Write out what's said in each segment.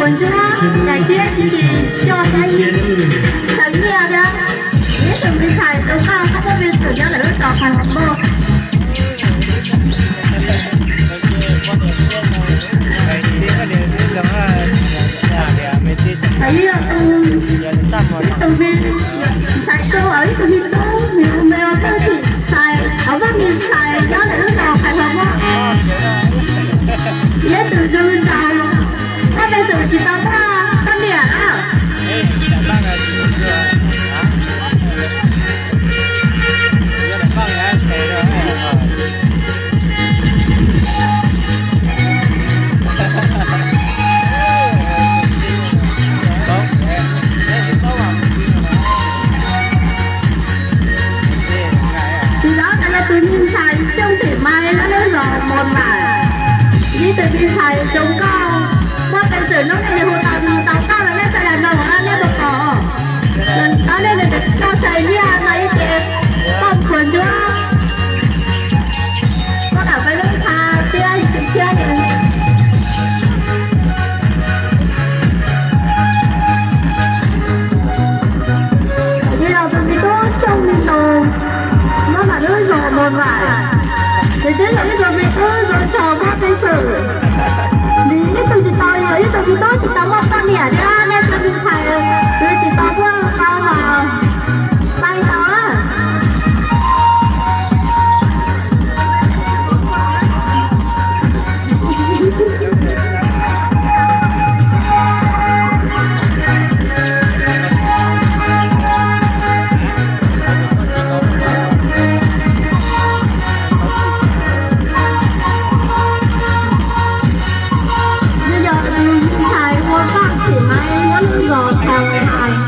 Ntsuab, Daim Tiab, Ci Ci, Coj Xab Nyiaj, Xaws Nyiaj thiab ib tug me ntxhais zoo nkauj, ob peb me xwm nyob ntawm lub zos Phav Hluas Npauj. Ib tug me ntxhais tu, ib tug me tub, nws hu me ua Txawj Xim Xais, ua Vaj Mis Xais, nyob ntawm lub zos Phav Hluas Npauj. Ib tug zoo nraug, ob peb xwm tsis tau muaj poj niam na. Tsis los tas yog tus me ntxhais Xyooj Xim Maiv nyob lub zos Moos Vaim, ib tug me ntxhais zoo nkauj, muaj peev xwm hnub no nws hu tau nws tau koj los nej sawv daws mloog nej puas pom. Nws tau nej nws coj Xaws Nyiaj no ib ce poj khuas ntsuab, koj kam peb lub tha tsiab yus tus thiab li. Ces yog tus me tub Xyooj Me Nus nyob ntawm lub zos Moos Vaim, nws twb yog ib tug me tub zoo nraug muaj peev xwm. Nws ib tug tsis tau, yog ib tug me tub tsis tau muaj poj niam thiab nej tus me ntxhais twb tsis tau muaj tau los pais tau na. Nws yog tus me ntxhais hu ua Xyooj Xim Maiv nyob lub zos Thaus Hais.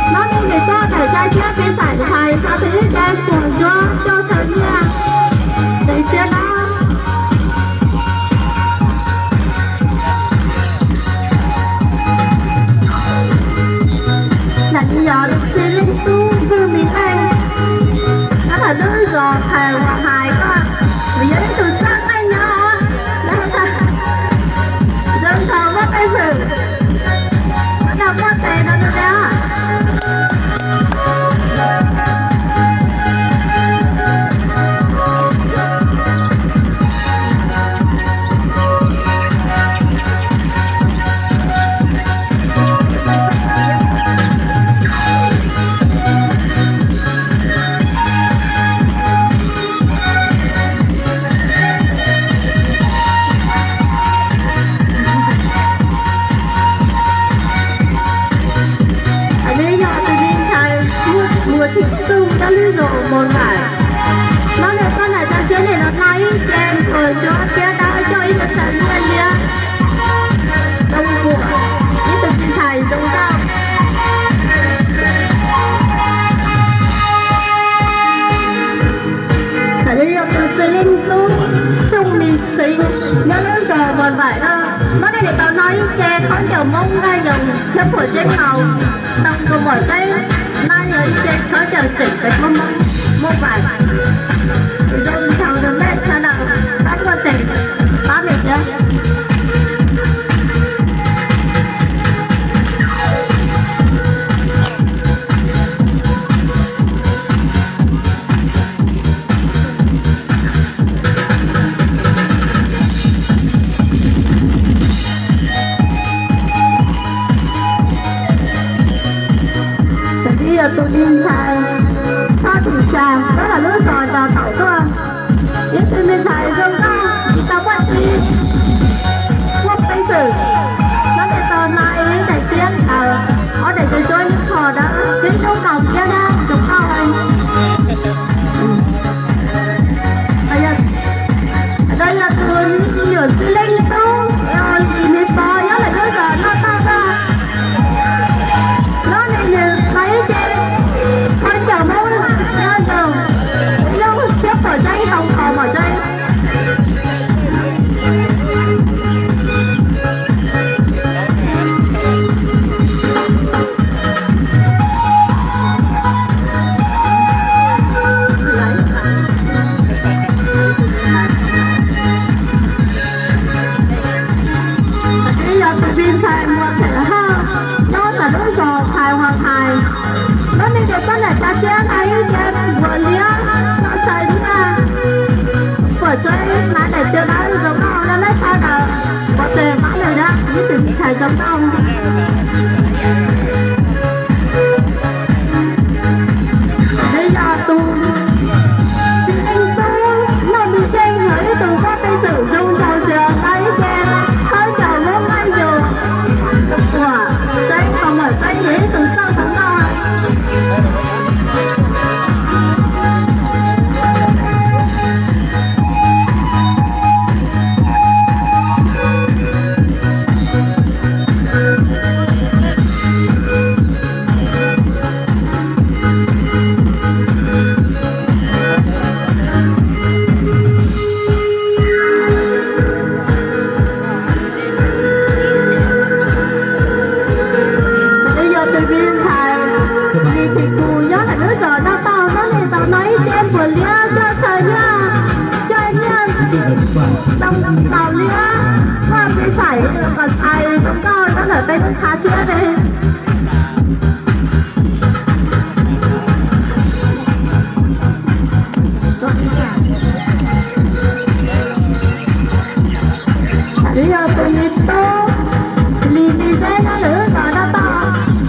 Hnub no nws tuaj tawm cai thiab peb xaiv ntxhais txog tus ib ce khuas ntsuab coj Xaws Nyiaj ntawd thiab na. Ntawm nws yog tus txiv leej tub Hwj Me Nqeej, nyob ntawm lub zos Thaus Hais ko, nws yog ib tug txawj nqeej nyob, zoo nraug muaj peev xwm, yog muaj tes rau nws thiab. Nws yog tus me ntxhais Muas Thim Xug nyob lub zos Moos Vaim. Hnub no koj nam tsa siab nim no noj ib ce khuas ntsuab thiab dawb coj ib tug Xaws Nyiaj liab zoo nkuam, ib tug me ntxhais zoo nkauj. Tam no yog tus txiv leej tub Xyooj Me Xeev nyob lub zos Moos Vaim no. Hnub no nws tau noj ib ce khaub ncaws Hmoob Nkaj Yoos thiab Phuam Tseeb Laus, tau nkaus Phuam Tseeb, noj yog ib ce khaub ncaws tseem pem Hmoob Moos Vaim. Zoo nraug rau nej sawv daws pab muaj tes pab nws thiab. Tam sim no yog tus me ntxhais Thoj Tim Xya nyob lub zos Nto Taum tuaj. Ib tug me ntxhais zoo nkauj tsis tau muaj txiv, muaj peev xwm, nyob tes tau na ib daim tiab ntawd, ob daim tsev cuab ib qho dawb, ib lub kaus kiab dawb zoo nkauj li. Yog tus me nyuam txiv leej tub Lis Lis Pov nyob lawm lub zos Noj Toj tuaj. Hnub no nws noj ib ce khaub ncaws Hmoob Nkaj Yoos, ib lub thiab Phuam Tseeb, tau nkaus Phuam Tseeb. Ntxhais Muas Them Hawj nyob ntawm lub zos Thais Huas Thais. Hnub no ces pab ntawm tsa tsiab na ib ce npuas liab tso saw thiab. Puas tseeb hnav daim tiaj dawb zoo nkauj no lawm sawv daws pov tes pab nws na ib tug ntxhais zoo nkauj. Nws yog tus txiv neej tub Lauj Lis Xyeej yog ib tug pab peev xwm zoo nraug tias tau ib ce khaub ncaws Hmoob Naj Yus. Puas tseeb, Muas Them Hawj yog ib tug txawj hluas nkauj. Nws yog tus me ntxhais Lis Thim Tus nyob ntawm lub zos Naj Tauj, hnub no tau no ib ce npuas liab tso saw thiab. Coj nyiaj tau liab muaj kev xaiv kom txais zoo nkauj nyob ntawm peb lub tsa tsiab ne. Tam li yog tus me tub Lis Lis Xeeb nyob ntawm lub zos Naj Tauj,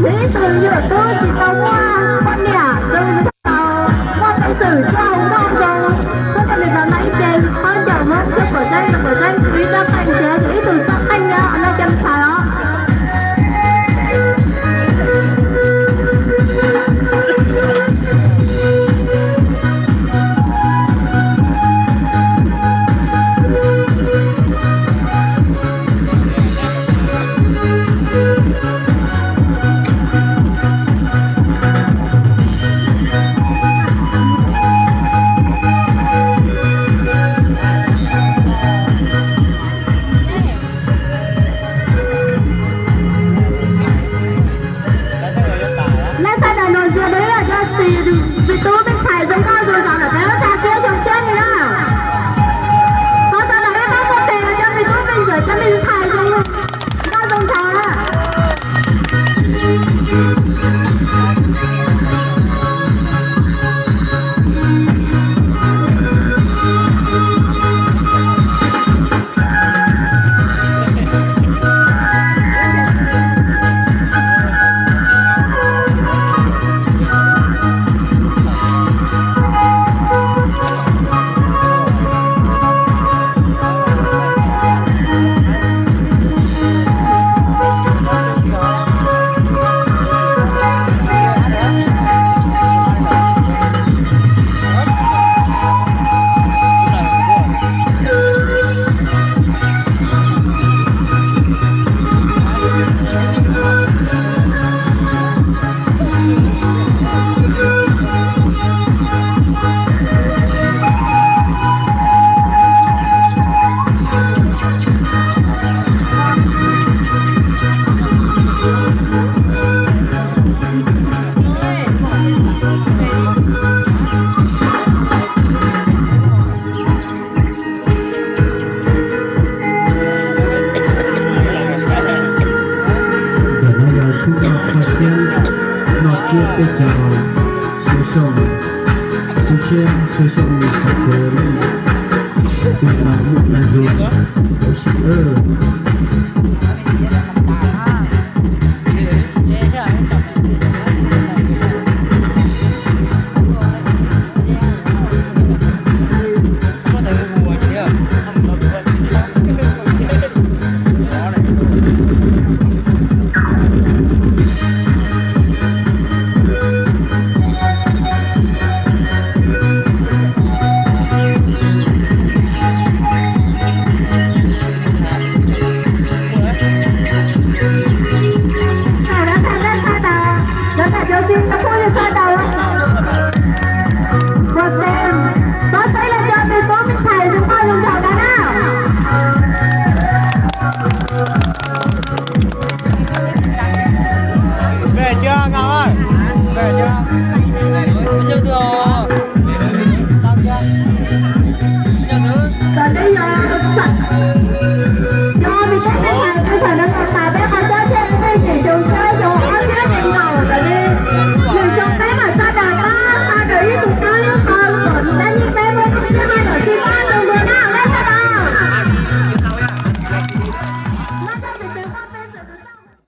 nws ib tug me nyuam tub tsis tau muaj poj niam, tsis tau muaj peev xwm coj hluas nkauj zoo, hnub no nws tau no ib ce khaub ncaws Hmoob thiab. Puas tseeb, Puas tseeb, tus ib txoj qeej tiag, tus ib tug txoj qeej na, nej cov ntxhais os. Lawv sawv daws nus ntsia rau ib yam cov txiv me tub me ntxhais zoo nkauj zoo nraug ntawm peb lub tsa tsiab zoo siab li na. Thov sawv daws ib pab txhawb tes rau cov me tub me ntxhais, cov me ntxhais zoo nkauj zoo nraug na. Ntawm no yog sub noj qhov tiab, noj tiab peb caug, sub xyoo, sub siab sub xyoo qhov tsev, sub xyoo muaj nag zoo.